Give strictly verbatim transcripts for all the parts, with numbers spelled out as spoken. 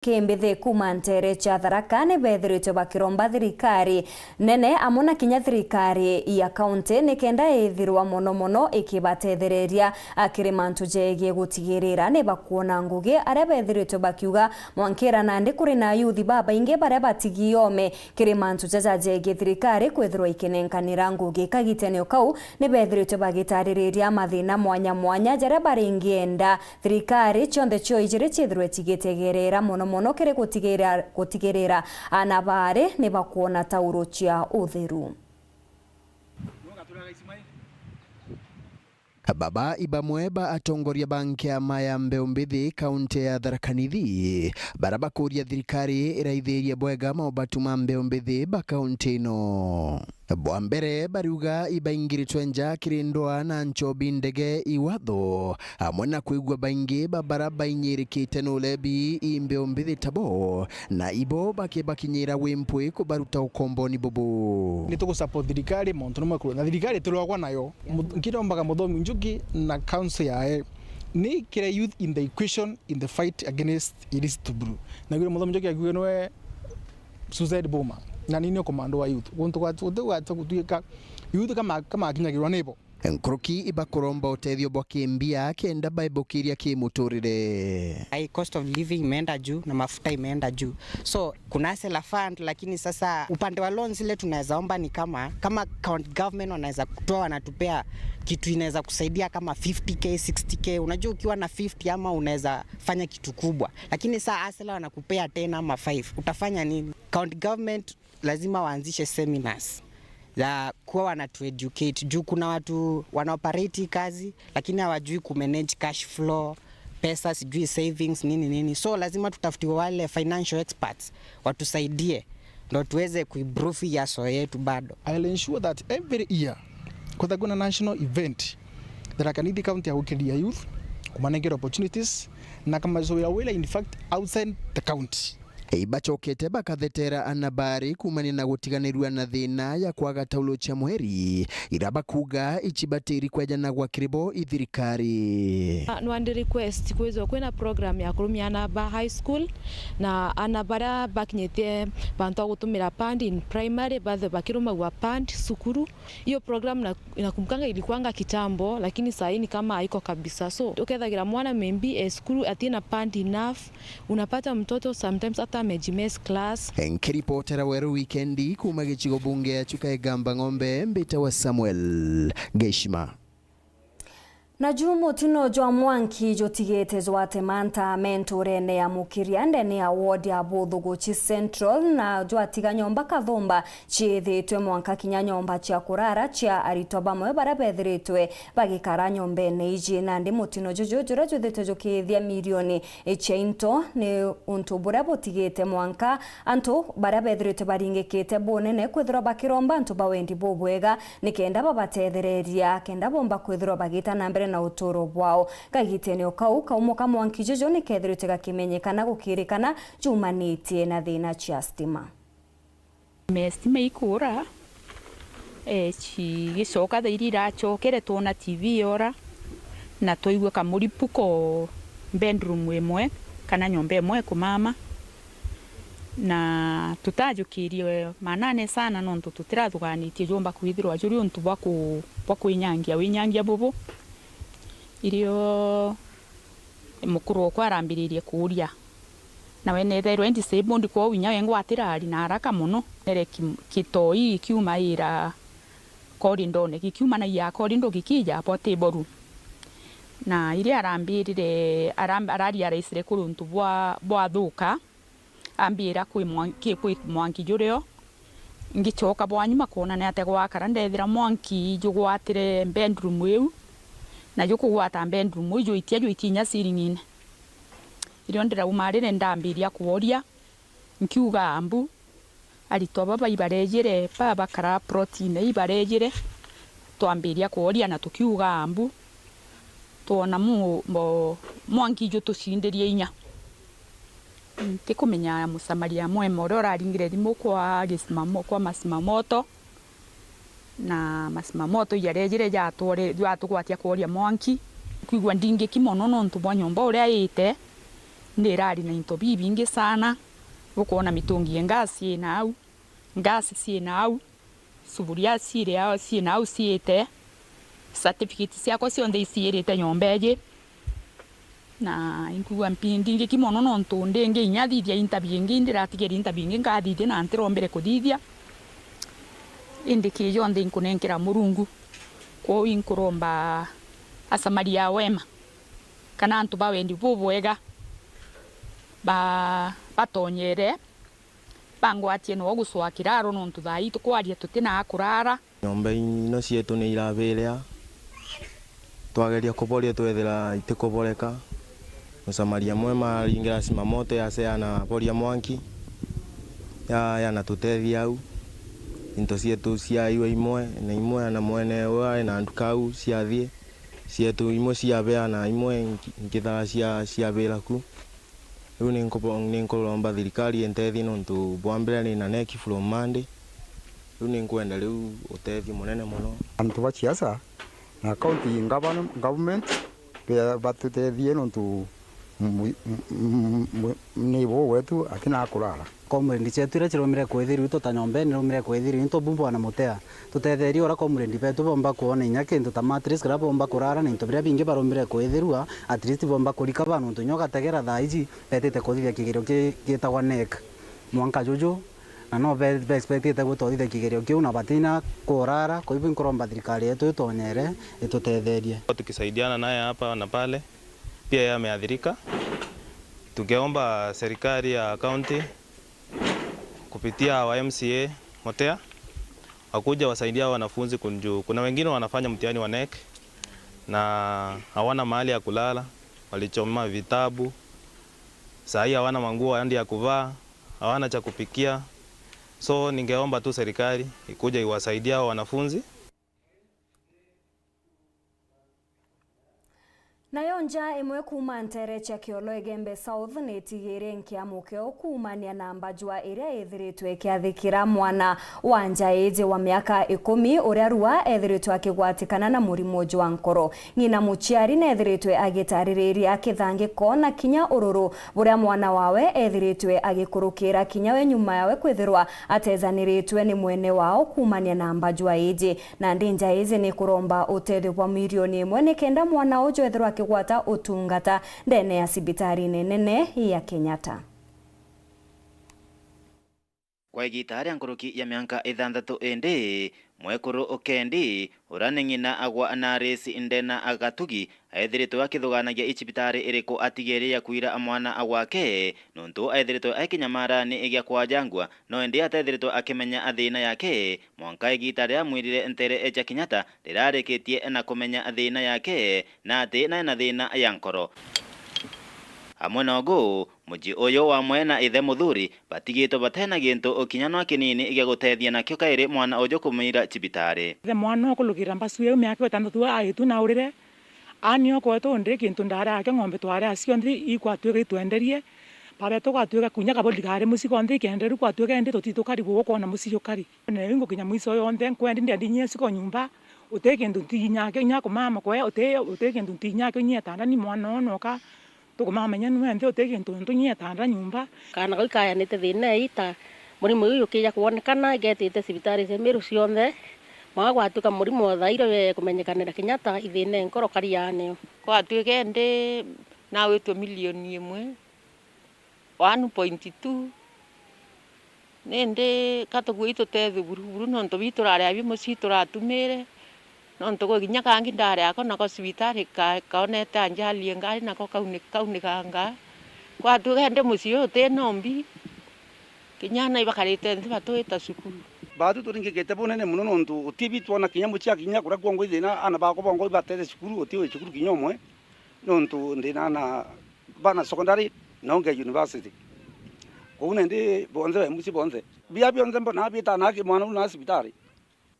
Kimbithi kuuma nteere cia Tharaka ni beethiritwe bakiromba thirikari nene amwe na kinya thirikari ya kaunti nikenda ithirwa mono mono ikibatethereria, a, kiri mantu jegie gutigirira ni bakwona ngugi, aria beethiritwe bakiuga mwankira nandi kuri na ayuthi babaingi baria batigii oome kiri mantu jaja jegie thirikari kwithirwa ikinenkanira ngugi. Kagitene o kau, ni beethiritwe bagitaririria mathina mwanya mwanya jaria baringienda thirikari cionthe cio ijiri ciithirwe cigitegerera mono mono kiri gutigirira, gutigirira aana baari ni bakwona tauro cia utheru. Baba i bamwe ba atongoria ba nkiama ya mbeu mbithi kaunti ya Tharaka Nithi, baria bakuria thirikari iraithirie bwega maubatu ma mbeu mbithi ba kaunti ino. Bwa mbere, bariuga ibaingiritwe nja kiri ndwaa na nchobi ndege i watho, amwe na kwigua baingi ba bara bainyirikite ni ulebi i mbeu mbithi tabo, na ibo bakibakinyira wi mpwi kubaruta ukomboni bubu. Ni tugusupport thirikari mauntu ni makuru, na thirikari turogwa nayo. Mu-, nkirombaga Muthomi Njuki na council yae ni kire youth in the equation in the fight against illicit brew. Na kire Muthomi Njuki akiuga niwe suicide bomber, na ni nio commando wa youth. Guntu gwa-, guti gwatwa gutuika youth kama, kama akinyagirwa nibo. Nkuruki ibakuromba utethio bwa kimbia kenda baibukiria kimuturire. Ai, cost of living imeenda juu na mafuta imeenda juu. So, kuna hustler fund, lakini sasa upande wa loans ile tunaweza omba ni kama, kama county government wanaweza kutoa, wanatupea kitu inaweza kusaidia kama fifty K, sixty K. Unajua ukiwa na fifty ama unaweza fanya kitu kubwa. Lakini saa hustler wanakupea ten ama five, utafanya nini? County government lazima waanzishe seminars za kuwa wanatu educate. Juu kuna watu wana operate hii kazi, lakini hawajui ku manage cash flow, pesa, sijui savings, nini nini. So lazima tutafutiwe wale financial experts watusaidie, ndo tuweze kuimprove hii hustle yetu bado. I'll ensure that every year kutakuwa na national event, Tharaka Nithi County ya gukiria youth, kumanengera opportunities, na kama so we are well, in fact, outside the county. Ibacokete bakathetera aana baari kuumania na gutiganirua na thiina ya kwaga taulo cia mweri, iria bakuuga icibatiri kwejanagwa kiri bo i thirikari. Ah, nwandi request kwithirwa kwina program ya kurumia aana ba high school na aana baria bakinyitie bantu a gutumira pad in primary, bathwe bakirumagua pad cukuru. Hiyo program na, nakumkanga ilikuanga kitambo, lakini saa hii ni kama haiko kabisa. So, ukethagira mwana maybe, eh, cukuru atina pad enough, unapata mtoto sometimes hata amejimiss class. Nkiripotera Weru Wikendi kuuma gicigo bunge ya Chuka Igamba Ng'ombe, mbitawa Samuel Geshima. Naju mutino jwa mwanki jutigite jwatemanta menturene ya Mukiria ndene ya ward ya Buthuguchi Central, na jwatiga nyomba kathumba ciithitwe mwanka kinya nyomba cia kurara cia aritwa bamwe baria bethiritwe bagikara nyombene iji. Nandi mutino juju juria jwithitwe jukiithia milioni cia into ni untu buria butigite mwanka antu baria bethiritwe baringikite bunene kwithirwa bakiromba antu ba wendi bubwega nikenda babatethereria kenda bomba kwithirwa bagita na mbere na uturo bwao. Kagitene o kau, kaumo ka mwanki juju nikethirite gakimenyekana gukirikana jumanitie na thina cia stima. Me stima ikura, eh, cigicoka thaa iria iracokere twona T V yora, na twaigua kamuripu ko bedroom imwe kana nyomba imwe kumama. Na tutajukirie manane sana nontu tutirathuganitie jumba kwithirwa juri untu bwa ku-, bwa kwinyangia, winyangia bubu. Irio mukuru okwa arambiririe kuuria, nawe nethairwa e disabled, kwou inya we ngwatira ari na haraka mono. Nere ki-, kitoi gikiuma ira corridor-ne, gikiumanagia corridor gikija bo table room. Na iria arambirire, aram-, ararealize kuri untu bwa, bwathuka, ambira kwi mwan-, ki-, kwi mwanki jurio. Ngicoka bwa nyuma kwona ni atia gwakara, ndethira mwanki jugwatire bedroom iu, na jukugwata bedroom iu jwitia, jwitia inya ceiling-ine. Irio ndirauma riri ndambiria kworia, nkiuga mbu, aritwa baba ibarejire, baba bakara plot-ine ibarejire, twambiria kworia na tukiuga mbu, twona mu-, mo-, mwanki jutucindirie inya. Ntikumenya musamaria mwema uria uraringire thimu kwa gisimamo-, kwa masimamoto, na masimamoto ijarejire jatwore-, jatugwatia kworia mwanki. Kwigua ndingiki mono nontu bwa nyomba uria iite, Ndirari na into bibingi sana, bukwona mitungi ya ngasi ina au, ngasi ciina au, sufuria ciiri au, ciina au ciite, certificate ciakwa cionthe iciirite nyomba iji. Na inkwigua mpi-, ndingiki mono nontu ndingi inya thithia interview ingi, ndiratigeria interview ingi nkathithia na ntirombire kuthithia. Indi ki jonthe inkunenkera Murungu. Kwou inkuromba asamaria wema kana antu ba wendi bubwega ba-, batonyere bangwatie noo gucwaa kiraro, nontu thaa ii tukwaria tutina a kurara. Nyomba ino cietu ni irabiria, twageria kuboria twethira itikuboreka. Musamaria mwema aringira simamoto yace yanaboria mwanki, ya-, yanatutethia au. Into cietu ciaiwa imwe na imwe, na mwene uria ari na nduka au ciathie, cietu imwe ciabea na imwe nki-, nkithara cia-, ciabira ku. Riu ninkubo-, ninkuromba thirikari intethie nontu bwa mbere ni na neki from Monday. Riu ninkwenda riu utethio munene mono. Antu ba siasa na county govern-, government be-, batutethie nontu mwi-, m-, m-, m-, ni bo wetu atina kurara. Comrade cietu iria ciromire kwithirua ituta nyomba ino iromire kwithirua into bumbo na mutea. Tutetherie uria comrade betu bomba kwona inya kintu ta mattress kiria bomba kurara na into biria bingi baromire kwithirua, at least bomba kurika ba nontu inya ugategera thaa iji betite kuthithia kigerio ki-, gitagwa neck mwanka juju, na no be-, be expectite gutothithia kigerio kiu na batina kurara. Kwa hivyo inkuromba thirikari yetu itonyere itutetherie. Tukisaidiana naye hapa na pale, pia yeye ameathirika. Tungeomba serikali ya county kupitia our M C A Motea, wakuja wasaidia hao wanafunzi kunju. Kuna wengine wanafanya mtihani wa neck na hawana mahali ya kulala, walichoma vitabu. Saa hii hawana manguo hadi ya kuvaa, hawana cha kupikia. So ningeomba tu serikali ikuje iwasaidie hao wanafunzi. Nayo nja imwe kuuma nteere cia Kiolo Igembe South niitigire nkiamukio kuumania na mbajua iria ithiritwe ikiathikira mwana wa nja iji wa miaka ikumi uria rua ethiritwe akigwatikana na murimo jwa nkoro. Ng'ina muciari neethiritwe agitaririria kithangiko na kinya ururu buria mwana wawe ethiritwe agikurukira kinya we nyuma yawe kwithirwa atejaniritwe ni mwene wao kuumania na mbajua iji. Nandi nja iji ni kuromba utethio bwa milioni imwe ni kenda mwana uju ethirwa akigwata utungata ndene ya cibitarine nene ya Kenyatta. Kwa igiita ria nkuruki ya mianka ithanthatu indi, mwekuru Ukendi, uria ni ng'ina agwa na Arisi Ndena Agatugi, aethiritwe akithuganagia i cibitari iriku atigeria ya kwira mwana gwake, nontu aethiritwe aikinyamara ni igia kwajangua, no indi atethiritwe akimenya thiina yake mwanka igiita riria amwirire nteere cia Kenyatta rirarikitie na kumenya thiina yake na ati nae na thiina ya nkoro. Amwe na ugu, mucii uyu wamwe na ithe muthuri batigitwe batena gintu kinya no kinini gia gutethia nakio kairi mwana uju kumwira cibitari. Ithe mwana ukurukira mbasu iu miaka itantatu aitu na urire, ani okwetu ndi kintu ndari ake ng'ombe twari acio nthi ikwatuika itwenderie, babetu gwatuika kunya kabodi kari mucii konthe ikenderu kwatuika indi tutitukari gukwona mucii ukari. Na riu ngukinya mwiso yonthe, nkwendi ndendi inya iciko nyumba, uti kintu ntinya kio inya kumama kwe, uti, uti kintu ntinya kio inya etanda ni mwana oo noka, tukumama inya nwe nthi uti kintu ntu inya etanda nyumba. Kaana kau ikayanite thiina ii ta murimo uyu ukija kwonekana, igetite cibitari cia Meru cionthe, mwanka gwatuika murimo thairo we kumenyekanira kinya ta ithiina nkoro karianio. Gwatuika indi nawitwe milioni imwe, one point two. Nindi ka tugui tutethue buru buru, nontu biu turari abio mucii turatumire, nontu gwi kinya kangi ndari ako nako cibitari ka-, kaonete ajali ingi ari nako kauni-, kaunikangaa. Gwatuika indi mucii uyu uti nombi, kinya aana ibakarite nthi batwita cukuru. Baatu turingikite bunene mono, nontu uti bi twona kinya mucii akinya kuria kwongwa ithina, aana bakwa bongwa ibatete cukuru, uti wi cukuru kinya umwe. Nontu ndi na aana bana secondary na ungi university. Kwou nindi bonthe ba mucii bonthe, bia bionthe mbona bitanaa ki mwana uu na cibitari.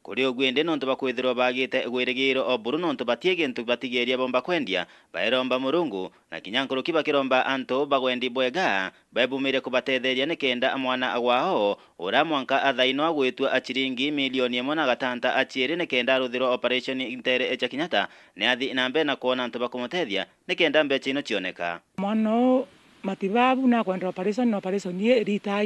Kuri uguo indi, nontu bakwithirwa bagite gwirigiro o buru, nontu batii gintu batigeria bomba kwendia, bairomba Murungu, na kinya nkuruki bakiromba antu ba gwendi bwega, baibumire kubatetheria nikenda mwana wao, uria mwanka athaino agwitwa a ciringi milioni imwe na gatanta a ciiri nikenda aruthirwa operation nteere cia Kenyatta, ni athi na mbere na kwona antu ba kumutethia nikenda mbeca ino cioneka. Mwana uu Matibabu na kwenda operation, na operation ii iritaa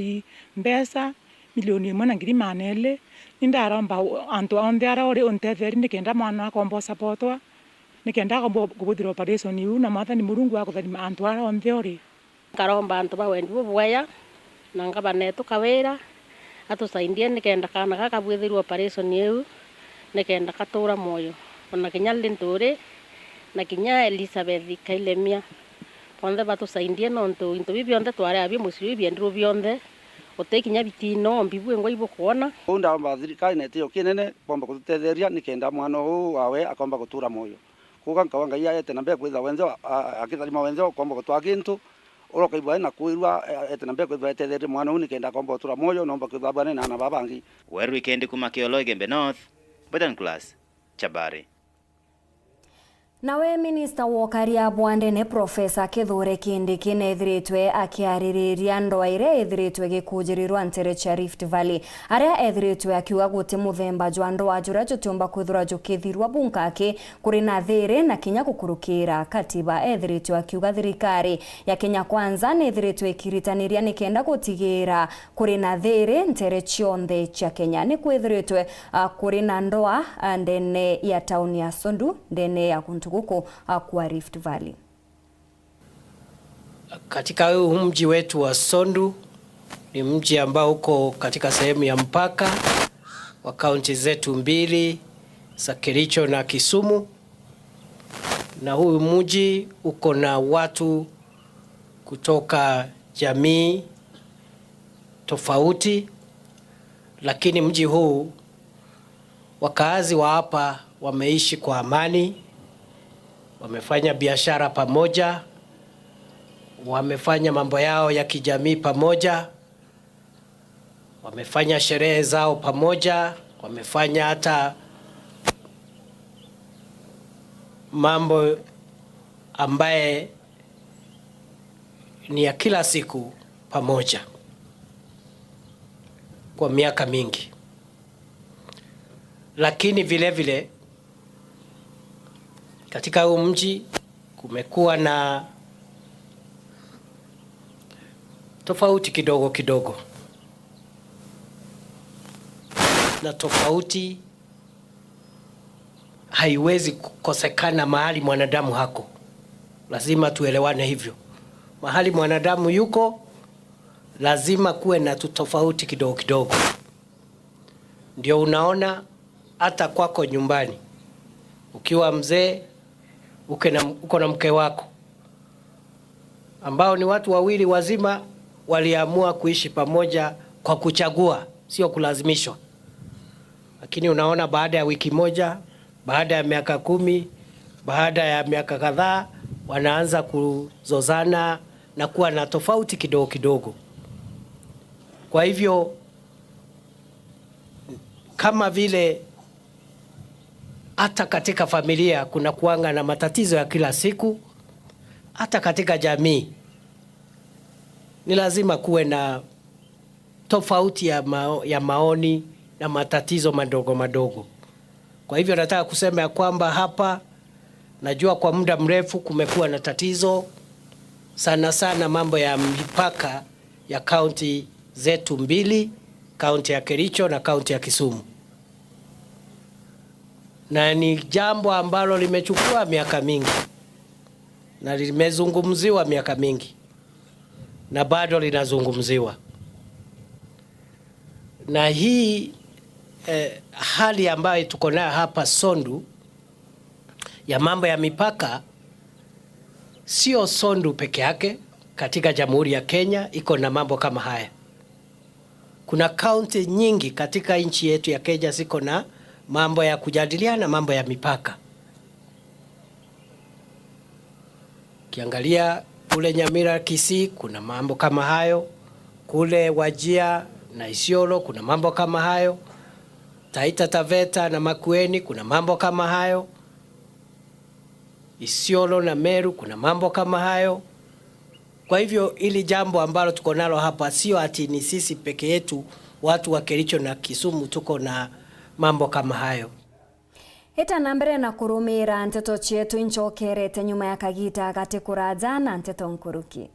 mbeca milioni imwe na ngiri maana eli. Ni ndaromba u-, antu onthe aria uri untetherie nikenda mwana akomba usapotwa, nikenda akomba kubuthira operation iu, na Mwathani Murungu akutharima antu aria onthe uri. Nkaromba antu ba wendi bubwega na ngavana etu Kawira atusaidie nikenda kaana gaka kabwithirwa operation iu, nikenda katura mwoyo, ona kinya Linturi na kinya Elizabeth Kailemia, bonthe batusaidie, nontu into biu bionthe twari abio mucii juu ibiendirwe bionthe, uti kinya bitino mbibu ingwa ibukwona. Uu ndaomba thirikari na itio kinene bomba kututetheria nikenda mwana uu wawe akomba gutura mwoyo. Kuuga nkauga Ngai aete na mbere kwithirwa wenze wa-, a-, akitharima wenze wa kwomba gutwaa gintu, uria ukaigua ena kwirua, e-, aete na mbere kwithirwa etethetie mwana uu nikenda akomba gutura mwoyo, nomba kwithirwa abwane na aana baa bangi. Weru ikendi kuma Kiolo Igembe North, Brighton Class, Chabari. Nawe minista wa ukaria bwa ndene Profesa Kithure Kindiki neethiritwe akiaririria ndoa iria ithiritwe igikujirirwa ntere cia Rift Valley, aria eethiritwe akiuga guti muthemba jwa ndoa juria jutiumba kwithirwa jukithirwa bunkaki kuri na thiiri na kinya gukurukira katiba. Eethiritwe akiuga thirikari ya Kenya Kwanza niithiritwe ikiritaniria nikenda gutigira kuri na thiiri ntere cionthe cia Kenya. Ni kwithiritwe, a, kuri na ndoa, a, ndene ya tauni ya Sondu, ndene ya guntu guku, a, kwa Rift Valley. Katika huu mji wetu wa Sondu, ni mji ambao uko katika sehemu ya mpaka wa kaunti zetu mbili za Kericho na Kisumu, na huu mji uko na watu kutoka jamii tofauti, lakini mji huu, wakaazi wa hapa wameishi kwa amani, wamefanya biashara pamoja, wamefanya mambo yao ya kijamii pamoja, wamefanya sherehe zao pamoja, wamefanya hata mambo ambaye ni ya kila siku pamoja kwa miaka mingi. Lakini vile vile, katika huu mji kumekuwa na tofauti kidogo kidogo, na tofauti haiwezi kukosekana mahali mwanadamu hako. Lazima tuelewane hivyo. Mahali mwanadamu yuko, lazima kuwe na tutofauti kidogo kidogo. Ndio unaona hata kwako nyumbani, ukiwa mzee, uke na, uko na mke wako, ambao ni watu wawili wazima waliamua kuishi pamoja kwa kuchagua, sio kulazimishwa. Lakini unaona, baada ya wiki moja, baada ya miaka kumi, baada ya miaka kadhaa, wanaanza kuzozana na kuwa na tofauti kidogo kidogo. Kwa hivyo, kama vile hata katika familia kuna kuanga na matatizo ya kila siku, hata katika jamii ni lazima kuwe na tofauti ya mao-, ya maoni na matatizo madogo madogo. Kwa hivyo nataka kusema ya kwamba hapa, najua kwa muda mrefu kumekuwa na tatizo, sana sana mambo ya mipaka ya kaunti zetu mbili, kaunti ya Kericho na kaunti ya Kisumu. Na ni jambo ambalo limechukua miaka mingi na limezungumziwa miaka mingi na bado linazungumziwa. Na hii, eh, hali ambayo tuko nayo hapa Sondu ya mambo ya mipaka, sio Sondu peke yake, katika Jamhuri ya Kenya iko na mambo kama haya. Kuna kaunti nyingi katika nchi yetu ya Kenya ziko na mambo ya kujadiliana, mambo ya mipaka. Ukiangalia kule Nyamira, Kisii, kuna mambo kama hayo. Kule Wajir na Isiolo kuna mambo kama hayo. Taita Taveta na Makueni kuna mambo kama hayo. Isiolo na Meru kuna mambo kama hayo. Kwa hivyo, hili jambo ambalo tuko nalo hapa sio ati ni sisi peke yetu, watu wa Kericho na Kisumu tuko na mambo kama hayo. Ita na mbere na kurumira nteto cietu incokerete nyuma ya kagita gati kuraja na nteto nkuruki.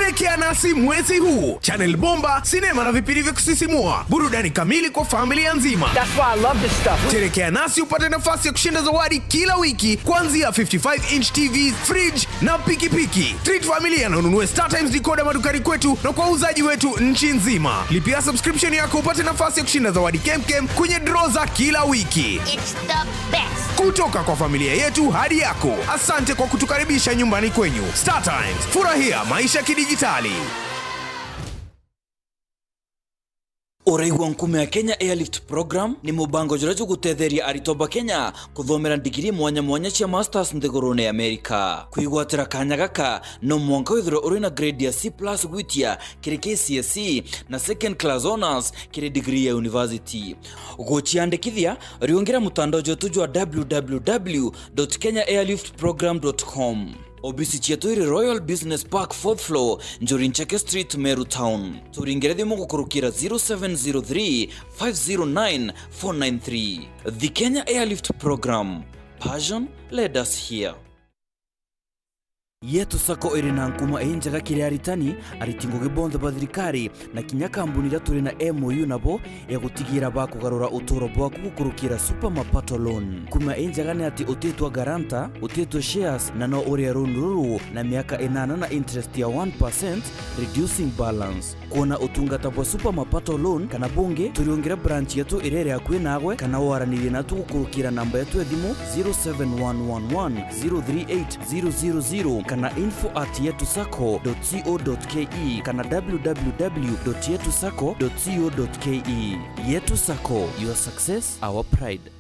Sherekea nasi mwezi huu. Channel bomba, sinema na vipindi vya kusisimua. Burudani kamili kwa familia nzima. That's why I love this stuff. Sherekea nasi upate nafasi ya kushinda zawadi kila wiki, kuanzia fifty-five inch T V, fridge na pikipiki. Treat familia na ununue StarTimes decoder madukani kwetu na kwa wauzaji wetu nchi nzima. Lipia subscription yako upate nafasi ya kushinda zawadi kemkem kwenye draw za kila wiki. It's the best. Kutoka kwa familia yetu hadi yako, asante kwa kutukaribisha nyumbani kwenyu. StarTimes, furahia maisha kidijitali. Uraigua nkuma ya Kenya Airlift Program ni mubango juria jugutetheria aritwa ba Kenya kuthomera ndigiri mwanya mwanya cia masters nthigurune ya America. Kwigwatira kanya gaka, no mwanka withirwe uri na grade ya C plus gwitia kiri K C S E na second class honours kiri degree ya university. Guciandikithia, riungira mutandao jwetu jwa w w w dot kenya airlift program dot com. Obisi cietu iri Royal Business Park, fourth floor, Njuri Ncheke Street, Meru Town. Turingire thimu gukurukira zero seven zero three, five zero nine, four nine three. The Kenya Airlift Program. Passion led us here. Yetu Sacco iri na nkuma injega kiri aritani, ariti ngugi bonthe ba thirikari, na kinya kambuni iria turi na M O U nabo ya gutigira bakugarura uturo bwaku gukurukira Super Mapato Loan. Nkuma injega ni ati utitwa guarantor, utitwa shares, na no urie loan ruru na miaka inana na interest ya one percent, reducing balance. Kwona utungata bwa Super Mapato Loan kana bungi, turiungira branch yetu iria iri akui naagwe, kana waranirie natu gukurukira namba yetu ya thimu zero seven one one one zero three eight zero zero zero kana info at yetu sacco dot co dot ke kana w w w dot yetu sacco dot co dot ke. Yetu Sacco, your success, our pride.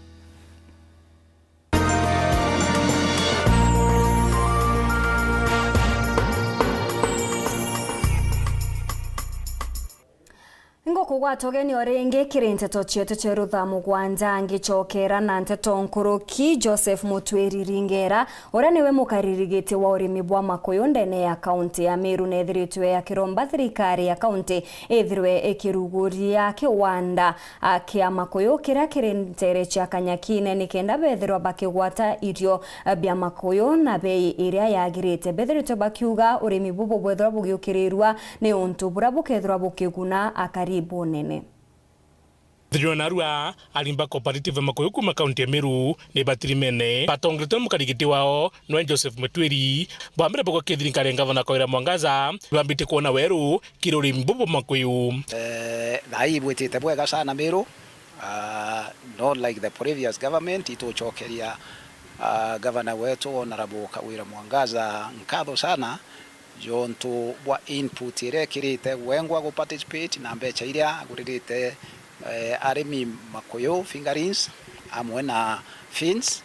Ngukugwata ugeni o ringi kiri nteto cietu cia rutha mugwanja, ngicokera na nteto nkuruki. Joseph Mutwiri Ringera, uria niwe mukariri giti wa urimi bwa makuyu ndene ya kaunti ya Meru, neethiritwe akiromba thirikari ya kaunti ithirwe ikiruguria kiwanda a, kia makuyu kiria kiri nteere cia Kanyakine, nikenda beethirwa bakigwata irio, a, bia makuyu na bei iria yagirite. Bethiritwe bakiuga urimi bubu bwethirwa bugiukirirua ni untu buria bukethirwa bukiguna akari bunene. Thiriro narua, arimba cooperative ya makuyu kuuma kaunti ya Meru ni batirimene. Batongeretwe ni mukarigiti wao, nwe Joseph Mutwiri. Bwa mbere bagwa kithirikari ya ngavana Kawira Mwangaza, bambite kwona weru kiri urimi bubu bwa makuyu. Eh, thaa ii ibwitite bwega sana Meru. Ah, not like the previous government, itucokeria, ah, gavana wetu Honorable Kawira Mwangaza nkatho sana jontu bwa input iria ekirite wengwa gu participate na mbecha iria aguririte, eh, arimi makuyu, fingerlings, amwe na fins.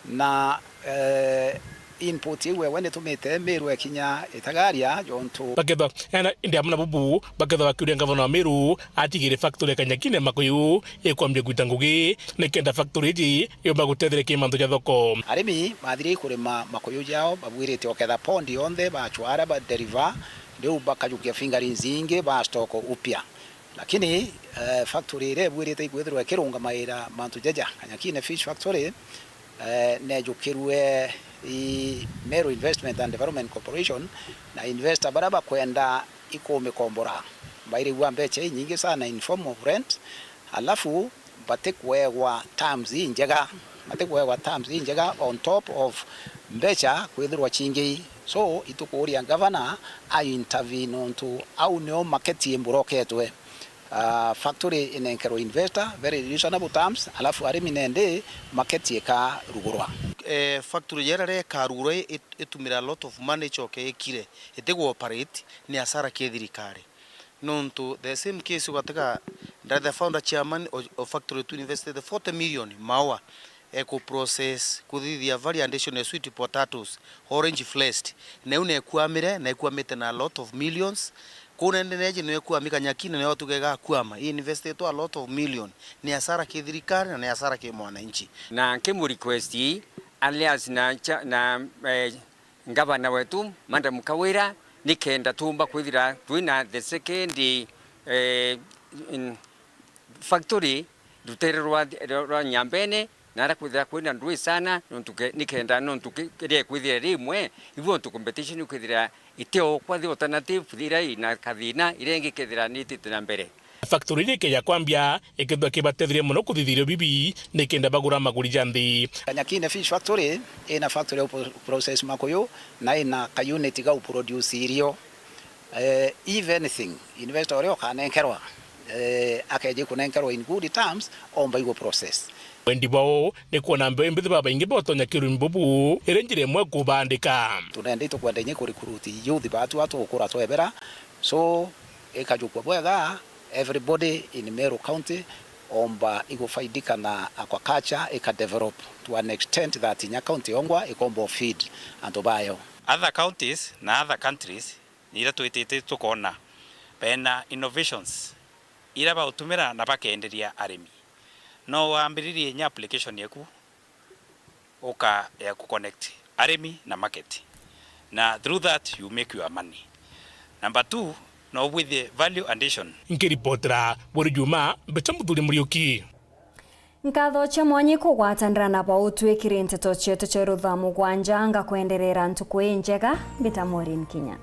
Na, eh, input iu ewe nitumite Meru ekinya itagaria jontu. Bakethwa, ena, indi amwe na bubu, bakethwa bakiuria ngavana wa Meru atigire factory ya Kanyakine makuyu ikwambia gwita ngugi, nikenda factory iji yumba gutetheria ki mantu ja thoko. Arimi bathire kurima makuyu jao, babwirite oketha pond yonthe, bachwara, ba deliver, riu bakajukia fingerlings ingi, ba stock upya. Lakini, eh, factory iria ibwirite ikwithirwa ikirungamaira mantu jaja, Kanyakine Fish Factory, eh, nejukirue i Meru Investment and Development Corporation, na investor baria bakwenda ikumikombora. Bairigua mbecha inyingi sana in form of rent, alafu batikuegwa terms injega, batikuegwa terms injega on top of mbecha kwithirwa cingi. So, itukuuria governor a intervene nontu au nio market imburoketwe. Ah, factory inenkerwe investor, very reasonable terms, alafu arimi nende market ikarugurwa. Eh, factory yera riria ikarugurwa i-, itumira a lot of money icoke ikire, itigwa operate, ni hasara ki thirikari. Nontu the same case ugatiga nda the founder chairman o, o factory tu invested forty million maua, eku process, kuthithia variation ya sweet potatoes, orange fleshed, na iu nekwamire, na ikwamite na a lot of millions. Kuu nende neji niwe kwami Kanyakine, niwe watuga igakwama. I investetwe a lot of million. Ni hasara ki thirikari na ni hasara ki mwananchi. Na nkimu request alias na cha-, na, eh, ngavana wetu, Madam Kawira, nikenda tuumba kwithira twina the second, eh, in factory rutere rwa, rwa, rwa Nyambene, Nara kwithira kwina ndui sana, nontu ke-, nikenda nontu ki-, kiria kwithira rimwe, ibu ontu competition kwithira itiokwa, the alternative, ira ina kathina, iria ingi kethira nitite na mbere. Factory iria ikeja kwambia, ikethwa kibatethirie mono kuthithiria bibi, nikenda bagura maguri ja nthi. Kanyakine Fish Factory ina factory ya pro-, process makuyu, na ina ka unit ga produce irio. Eh, if anything, investor uria ukanenkerwa, eh, akeje kunenkerwa in good terms, omba igu process. Wendi bwao ni kwona mbeu imbithi babaingi botonya kirumi bubu, iri njira imwe kubandika. Tunenda itukwenda inya ku recruit youth batu atu gukura twebera, so ikajukwa bwega, everybody in Meru County omba igufaidika na aquaculture ika develop to an extent that inya county yongwa ikomba feed antu bayo. Other counties na other countries ni iria twitite tukona bena innovations iria bautumira na bakeenderia arimi. No wambiririe inya application yeku uka ya ku connect arimi na market, na through that you make your money. Number two, no withie value addition. Nkiripotera Buri Juma, Mbecha Muthuri Muriuki. Nkatho cia mwanya ikugwatanira na bau twikire nteto cietu cia rutha mugwanja, ngakwenderera ntuku injega, mbita Maureen Kinya.